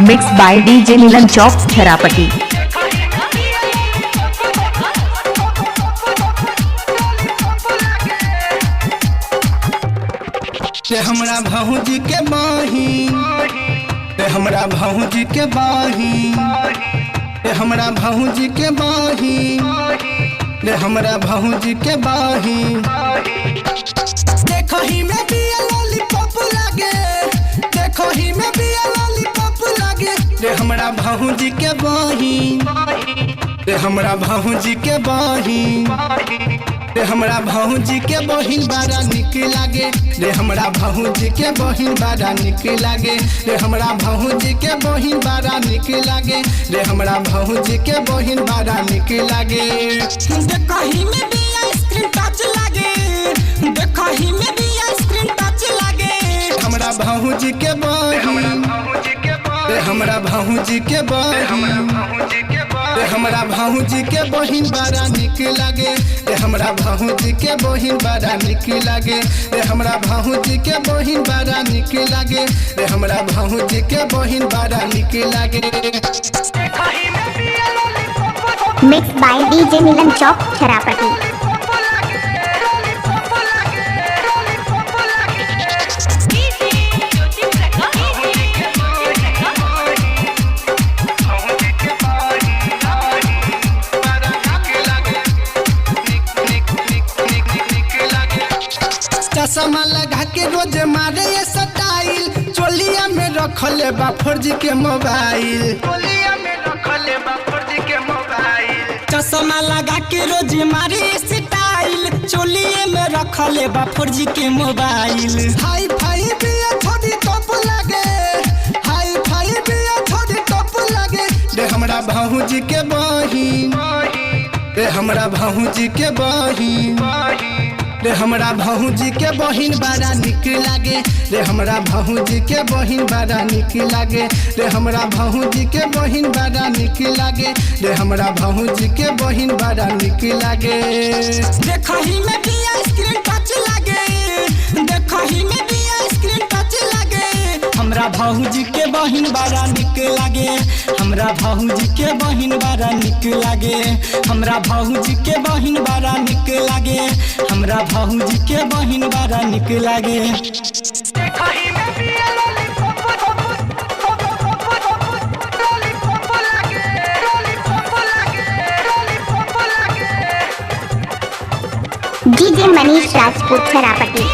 Mix by DJ Milan Chowk Chharapati. से हमरा भौजी के बहिन, से हमरा भौजी के बहिन, से हमरा भौजी के बहिन, रे हमरा भौजी के बहिन। देखही में बिया लॉलीपॉप लागे, देखही में बिया लॉलीपॉप लागे, रे हमरा भौजी के बहिन, रे हमरा भौजी के बहिन, रे हमरा भौजी के बहिन बड़ा निक लागे, रे हमरा भौजी के बहिन बड़ा निक लागे, रे हमरा भौजी के बहिन बड़ा निक लागे, रे हमरा भौजी के बहिन बड़ा निक लागे। देखही में भी आइसक्रीम टच लागे, देखही में भी आइसक्रीम टच लागे। हमरा भौजी के बहिन, रे हमरा भौजी के बहिन, रे हमरा भौजी के बहिन बड़ा निक लागे, रे हमरा भौजी के बहिन बड़ा निक लागे, रे हमरा भौजी के बहिन बड़ा निक लागे, रे हमरा भौजी के बहिन बड़ा निक लागे। Mix by DJ Milan Chowk Chharapati. चश्मा लगा के रोज मारे ये स्टाइल, चोलिया में रखले बा फौजी के मोबाइल, चश्मा लगा के रोज मारे स्टाइल, चोलिए में रखले बा फोर के मोबाइल। हाई फाई बिया थोड़ी टॉप लागे, हाई फाई बिया थोड़ी टॉप लागे, रे हमरा भौजी के बहिन, रे हमरा भौजी के बहिन, रे हमरा भौजी के बहिन बड़ा निक लागे, रे हमरा भौजी के बहिन बड़ा निक लागे, रे हमरा भौजी के बहिन बड़ा निक लागे, रे हमरा भौजी के बहिन बड़ा निक लागे। देखही में भी आइसक्रीम टच लागे, देखही में भी आइसक्रीम टच लागे। हमरा भौजी के बहिन बड़ा निक लागे, हमरा भौजी के बहिन बड़ा निक लागे, हमरा भौजी के बहिन बड़ा निक लागे, हमरा भौजी के बहिन बड़ा निक लागे। डीजे मनीष राजपूत छरापति।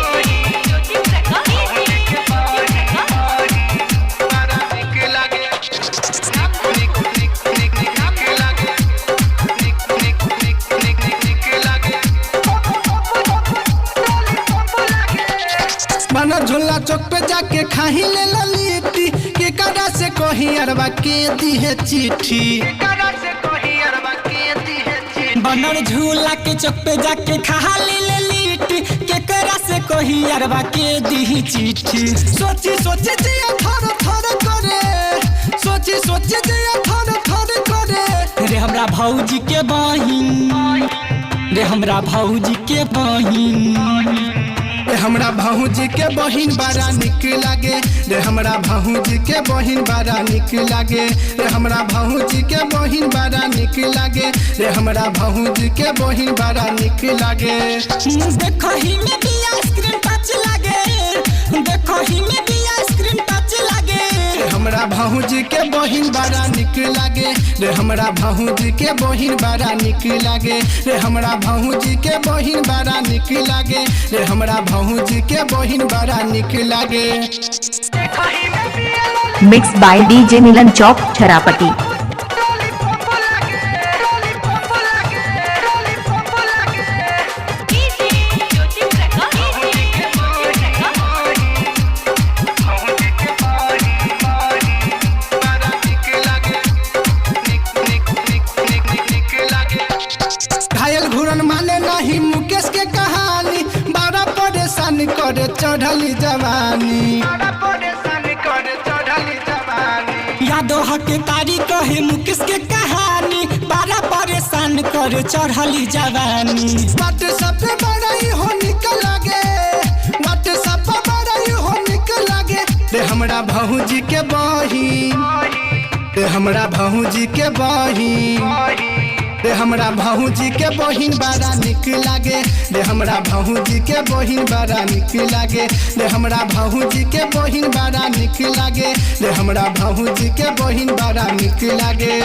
बना झोला चौक पे जाके खाही ले ललीटी, के करा से कही अरबा के दी है चिट्ठी, बनर झूला के चौक पे जाके खा ले ले लिट्टी, केकरा से कही अरबा के दी चिट्ठी। सोची सोची जिया थर थर करे, सोची सोची जिया थर थर करे, रे हमरा भौजी के बहिन, रे हमरा भौजी के बहिन, रे हमरा भौजी के बहिन बड़ा निक लागे, रे हमरा भौजी के बहिन बड़ा निक लागे, रे हमरा भौजी के बहिन बड़ा निक लागे, रे हमरा भौजी के बहिन बड़ा निक लागे। देखही में भी आइसक्रीम टच लागे, देखही में भी आइसक्रीम टच लागे। रे हमरा भौजी के बहिन बड़ा निक लागे, रे हमरा भौजी के बहिन बड़ा निक लागे, रे हमरा भौजी के बहिन बड़ा निक लागे, रे हमरा भौजी के बहिन बड़ा निक लागे। Mix by DJ Milan Chowk Chharapati. घायल घुरन माने नहीं मुकेश के कहानी, बड़ा परेशान करे चढ़ली जवानी, यादव हक तारी कहे मुकेश के कहानी, बड़ा परेशान करे चढ़ली जवानी। व्हाट्सएप पे बड़ाई हो निक लागे, व्हाट्सएप पे बड़ाई हो निक लागे, रे हमरा भौजी के बहिन, रे हमरा भौजी के बहिन, रे हमरा भौजी के बहिन बड़ा निक लागे। रे हमरा भौजी के बहिन बड़ा निक लागे। रे हमरा भौजी के बहिन बड़ा निक लागे। रे हमरा भौजी के बहिन बड़ा निक लागे।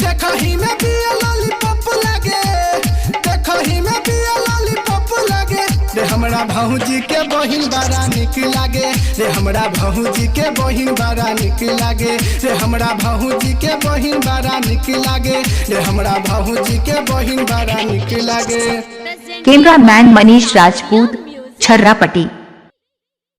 देखही में बिया लॉलीपॉप लागे, देखही में बिया लॉलीपॉप लागे। रे हमरा भौजी के बहिन बड़ा निक लागे। रे हमरा भौजी के बहिन बड़ा निक लागे। रे हमरा भौजी के बहिन बड़ा निक लागे। रे हमरा भौजी के बहिन बड़ा निक लागे। Camera man Manish Rajput, Chharrapatti.